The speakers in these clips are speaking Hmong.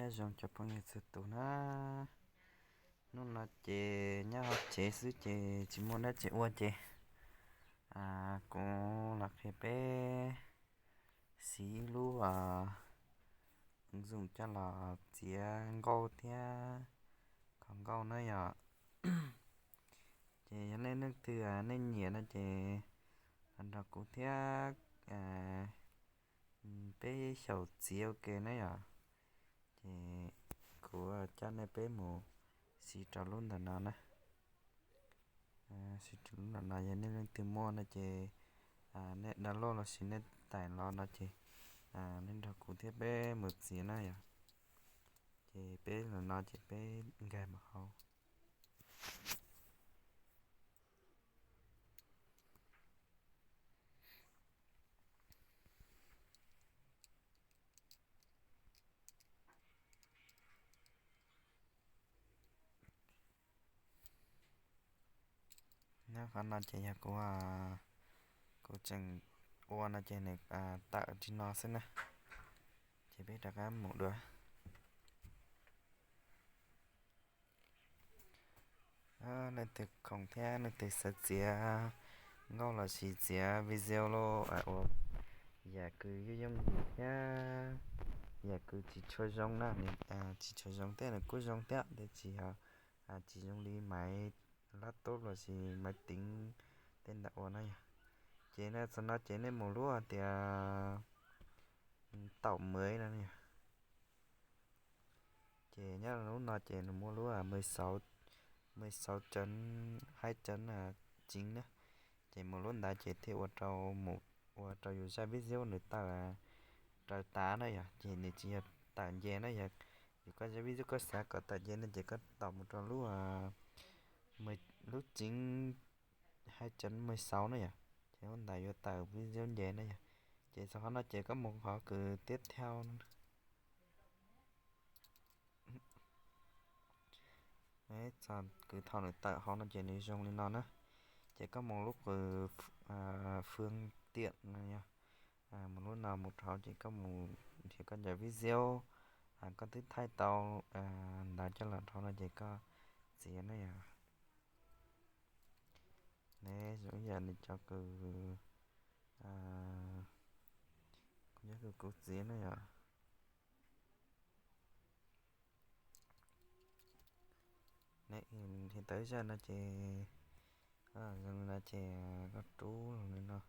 Nyob zoo cov phooj ywg txhua tus na, hnub no ces nyob hauv tsev xwb ces tsis muaj dab tsi ua ces kuv los qhia peb siv ib lub zoom coj los txiav nkauj thiab kho nkauj na yom. Ces yog nej leej twg nej nyiam no ces los nrog kuv thiab peb xyaum txiav ua ke na yom. Ces kuv coj nej peb mus siv rau lub ntawm no na. Siv rau lub ntawm no, yog nej leej twg muaj no ces nej download los sis nej tải los no ces nej nrog kuv thiab peb mus txiav na yom. Ces peb los no ces peb nkag mus hauv. Nyob qhov no ces yog kuv, kuv tseem ua no ces nws tawm li no xwb na. Ces peb rov qab mus dua. Leej twg khoom thiab leej twg xav txiav nkauj los sis txiav video los ua yam kws yooj yooj yim thiab yam kws tsis tshua zoo na, tsis tshua zoo thiab nws kuj zoo thiab tab sis tsis zoo li maiv laptop los sis maiv tiv tej ntawd ua na yog. Ces no txog no ces nej mus lub tias taum maiv no yog. Ces nyob lub no ces nws muaj lub mười sáu chấm hai chấm chín na. Ces mus lub ntawd ces thiaj ua rau, ua rau yus zaj video nws tawm raws tas na yog, ces nws tsis yog tawm nce na yog. Yus koj zaj video koj xav kom tawm nce no ces koj taum mus rau lub, lub chín hai chấm mười sáu na yog, ces lub ntawd yuav tawm video nce na yog. Ces txog qhov no ces koj mus qhov kws tiếp theo no. Txog kws thaum nws tawm hauv no ces nws zoo li no na. Ces koj mus lub kws phương tiện no yog, mus lub no mus rau hauv ces koj mus nrhiav koj cov video koj twb thaij tau ntawd coj los rau hauv no ces koj txiav na yog. Ne zoo ib yam li cov kws, kuv nyob kws kuv txiav na yog. Ne, nrhiav tau ib zaj no ces, zoo li no ces koj rub los li no,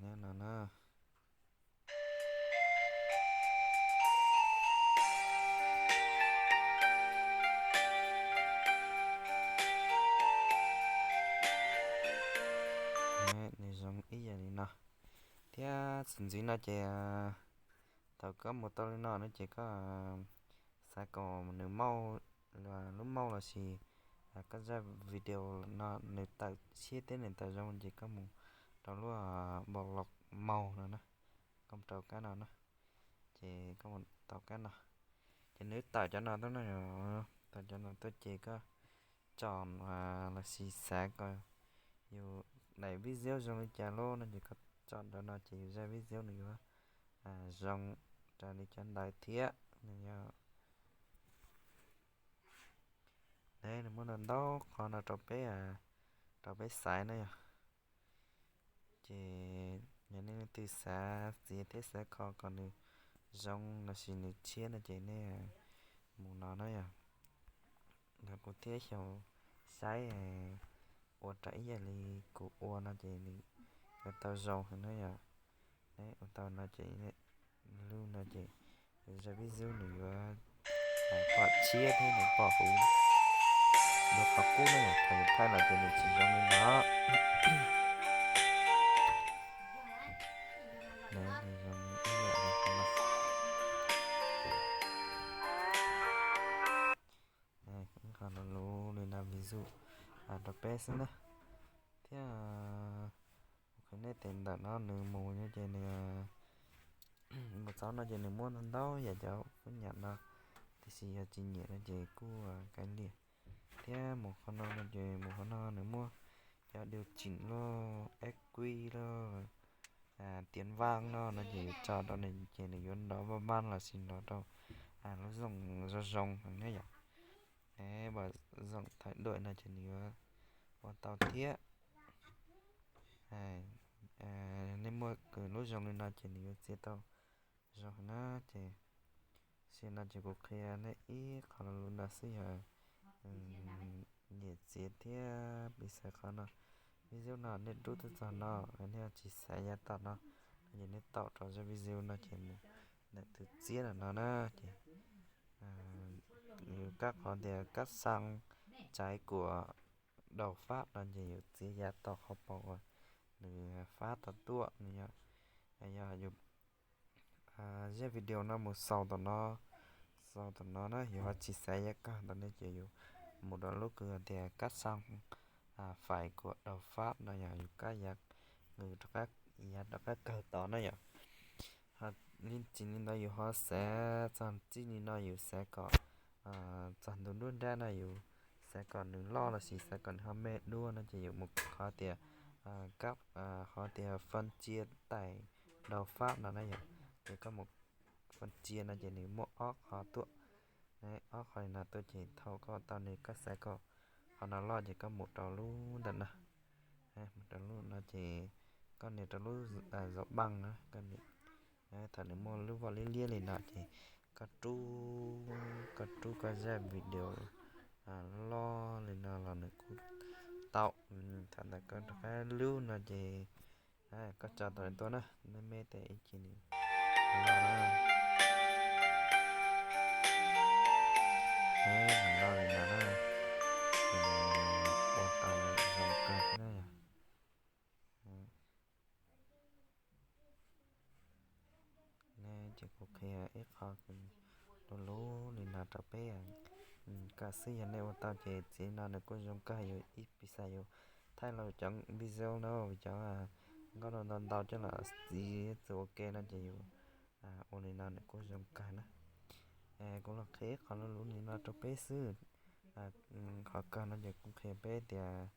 nyob no na. Nws zoo ib yam li no. Thiab txuas ntxiv no ces thaum koj mus tau li no no ces koj xav kom nws mauj, lub mauj los sis koj zaj video no nws tawm siab thiab nws tawm zoo ces koj mus rau lub bộ lọc màu no na, koj mus rau kab no na. Ces koj mus tau kab no, ces nws tawm cov no tuaj no, tawm cov no tuaj ces koj chọn los sis xav kom yus daim video zoo li cas lub no ces koj chọn rau no ces yus zaj video nws yuav zoo raws li cov ntawd thiab nws yog. Ne, nws muaj ntau ntau qhov no rau peb, rau peb xaiv na yog. Ces yog nej leej twg xav txiav thiab xav kho kom nws zoo los sis nws tshiab no ces nej mus no na yog. Nrog kuv thiab xyaum saib ua raws ib yam li kuv ua no ces nws yuav tau zoo heev na yog. Neb ua tau no ces lub no ces zaj video nws yuav pom tshiab thiab nws pom huv dua qhov qub na yom, thaum yus thaij los ces nws tsis zoo li no. Nws zoo ib yam li qhov no. Ib qho luv luv li no vis dua rau peb xwb na. Thiab qhov nej tes ntawm no nws mus no ces nws, mus txog no ces nws muaj ntau ntau yam cov kub nyam no, tiam sis yog tsis nyiam no ces kuj kav liam. Thiab mus qhov no no ces mus qhov no nws muaj cov điều chỉnh loj, ép quy loj, tiếng vang no no ces yuav tso rau nws ces nws yuav nrov vaj vaj los sis nrov rau lub zoo zoo ne yom. Vam zoom thaij duam no ces nws yuav ua tau thiab. Nej muaj kws lub zoo li no ces nws yuav txiav tau zoo na. Ces xim no ces kuv qhia nej ib qho lus no xwb yog nyiam txiav thiab piv xaiv qhov no. Video no nej rub tuaj txog no, nej tsis xav yav tom no, no ces nej taum rau zaj video no ces mus ntawm tus txiab no na. Ces yus kab qhov tias cắt sang trái của Đồng Pháp no ces yus txiav yav tom qhov paus uas nws fab tau tuaj no yog. Yog yus zaj video no mus xaus tom no, xaus tom no na, yus ho tsis xav yav kawg ntawd ne ces yus mus rau lub kws tias cắt sang phải của Đồng Pháp no yog yus kab yav, nws rov qab, yav rov qab kawg tod na yom. Tsis li ntawd yus ho xav txog txij li no yus xav kom txog ntu nruab nrab no yus xav kom nws loj lossis xav kom nws ho me dua no ces yus mus qhov tias, qhov tias phân chia tải Đồng Pháp no na yom. Ces koj mus phân chia no ces nws muaj ob qho tuaj, ob qho li no tuaj ces thaum koj tau nws koj xav kom qhov no loj ces koj mus rau lub ntawm no, mus rau lub no ces koj nias rau lub zaum npaj na, koj nias. Thaum nws muaj lub voj liab liab li no ces koj rub, koj rub koj zaj video loj li no los nws kuj tau. Thaum ntawd koj rov qab lub no ces koj tso tau li tuaj na, me me tes ib chim nws los na. Nws los li no na, ces nws ua tau zoo kawg na yom. Ne ces kuv qhia ib qho luv luv li no rau peb. Kam xwb yog nej ua tau ces txiv no nws kuj zoo kawg, yus ib piv xam yus thaij los cov video no cov nkauj no ntau ntau coj los txiv txuas ua ke no ces yus ua li no nws kuj zoo kawg na. Kuv los qhia ib qho luv luv li no rau peb xwb. Qhov kawg no ces kuv qhia peb tias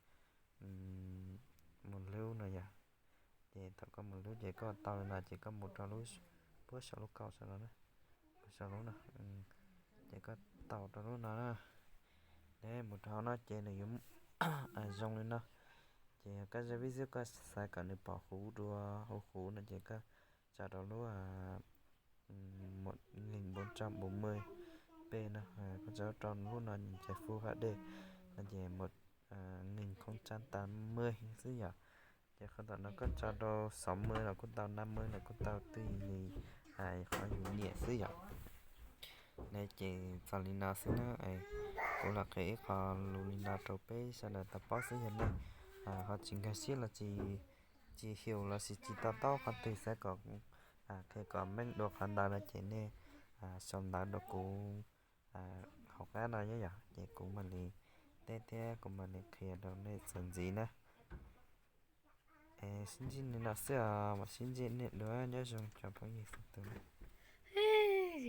mus lub no yom. Ces thaum koj mus lub ces koj tau li no ces koj mus rau lub, puab saum lub kaum saum no, saum lub no, ces koj tau rau lub no na. Mus rau hauv no ces nws yuav zoo li no. Ces yog koj zaj video koj xav kom nws pom huv dua, huv huv no ces koj tso rau lub một nghìn bốn trăm bốn mươi p no, koj tso rau lub no ces Full H D no ces một nghìn không trăm tám mươi xwb yom. Ces qhov tom no koj tso rau sáu mươi los kuj tau, năm mươi los kuj tau, tùy li qhov yus nyiam xwb yom. Ne ces txog li no xwb na, kuv los qhia ib qho lus li no rau peb sawv daws tau paub xwb. Yog nej ho tsis nkag siab los tsis, tsis hiểu lossis tsis to taub qhov twg xav kom kuv qhia kom meej dua qhov ntawd no ces nej sau ntawv rau kuv hauv qab no nyob yom, ces kuv mam li teb thiab kuv mam li qhia rau nej txuas ntxiv na. Sib ntsib li no xwb os, mam sib ntsib nej dua, nyob zoo cov phooj ywg txhua tus.